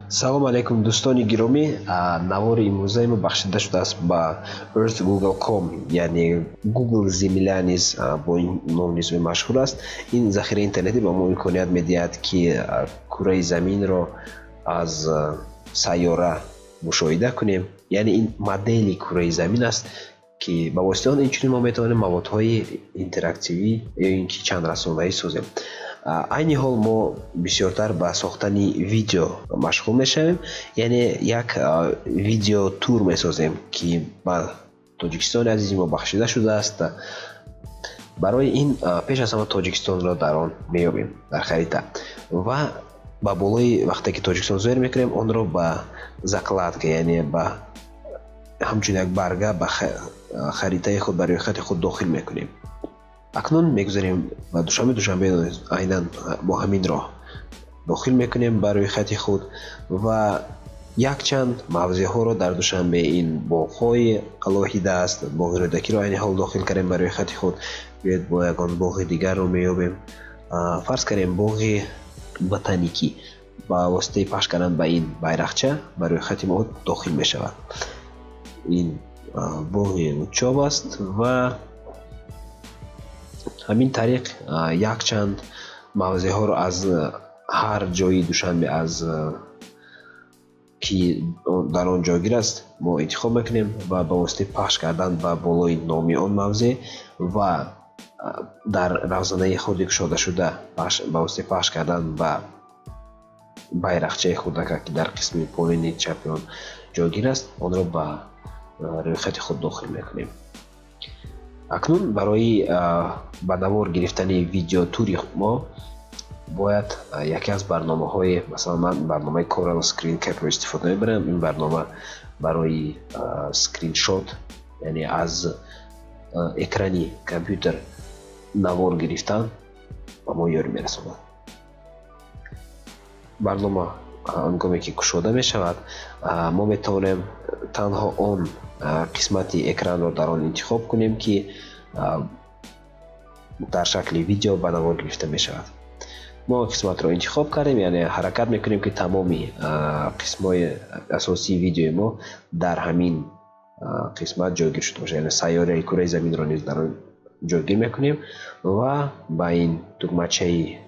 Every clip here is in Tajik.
Салом алейкум, дӯстони гиромӣ! Навори имрӯзаи мо бахшида шудааст ба Earth Google.com, яъне Google Земля низ бо ин ном низ машҳур аст. Ин захираи интернетӣ ба мо имконият медиҳад, ки кураи заминро аз сайёра мушоҳида кунем, яъне ин модели кураи замин аст, ки ба воситаи он инчунин мо метавонем маводҳои интерактивӣ ё ин ки чандрасонаӣ созем. Айни ҳол мо бисёртар ба сохтани видео машғул мешавем, яъне як видеотур месозем, ки ба Тоҷикистони азизи мо бахшида шудааст. Барои ин пеш аз ҳама Тоҷикистонро дар он меёбем дар харита ва ба болои, вақте ки Тоҷикистон зоҳир мекунем, онро ба закладка, яъне ба ҳамчун як барга ба харитаи худ, ба рӯйхати худ дохил мекунем. Акнун мегузарем ба Душанбе. Душанбе айнан бо ҳамин роҳ дохил мекунем ба рӯйхати худ ва якчанд мавзеъҳоро дар Душанбе. Ин боғҳои алоҳида аст. Боғи Рӯдакиро айни ҳол дохил кардем ба рӯйхати худ. Биёед, бо ягон боғи дигарро меёбем, фарз кардем, боғи ботаникӣ. Ба воситаи пахш кардан ба ин байрақча ба рӯйхати мо дохил мешавад. Ин боғи Лучоб аст ва ҳамин тариқ якчанд мавзеъҳоро аз ҳар ҷои Душанбе, аз ки дар он ҷойгир аст, мо интихоб мекунем ва ба воситаи пахш кардан ба болои номи он мавзеъ ва дар равзанаи худи кушодашуда ба воситаи пахш кардан ба байрақчаи хурдака, ки дар қисми поёни чапи он ҷойгир аст, онро ба рӯйхати худ дохил мекунем. Акнун барои ба навор гирифтани видеотури мо бояд яке аз барномаҳои, масалан, ман барномаи Corel Screen Cap-ро истифода мебарам. Ин барнома барои скриншот, яъне аз экрани компютер навор гирифтан, ба мо ёрӣ мерасонад. Барнома ҳангоме ки кушода мешавад, мо метавонем танҳо он қисмати экранро дар он интихоб кунем, ки дар шакли видео ба навор гирифта мешавад. Мо қисматро интихоб кардем, яъне ҳаракат мекунем, ки тамоми қисмҳои асосии видеои мо дар ҳамин қисмат ҷойгир шуда бошад, яъне сайёраи кураи заминро низ дар он ҷойгир мекунем ва ба ин тугмачаи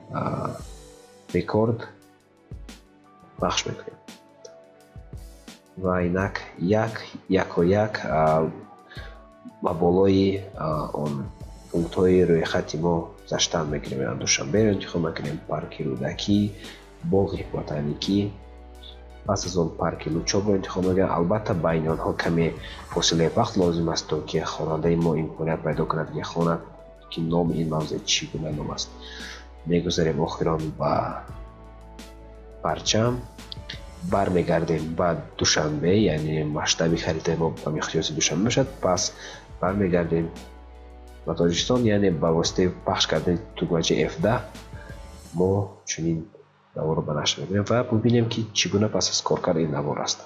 рекорд пахш мекунем ва инак як якояк ба болои он пунктҳои рӯйхати мо гузаштан мекунем. Душанберо интихоб мекунем, парки Рӯдакӣ, боғи ботаникӣ, пас аз он парки Лучобро интихоб мекунем. Албатта, байни онҳо каме фосилаи вақт лозим аст, то ки хонандаи мо имконият пайдо кунад, ки хонад, ки номи ин мавзеъ чӣ гуна ном аст. Мегузарем охирон ба парчам, бармегардем ба Душанбе, яъне масштаби харитаи мо ба миқёси Душанбе бошад. Пас бармегардем ба Тоҷикистон, яъне ба воситаи пахш кардани тугмачаи F10 мо чунин наворро ба нашр мебарем ва бубинем, ки чӣ гуна пас аз коркард ин навор аст.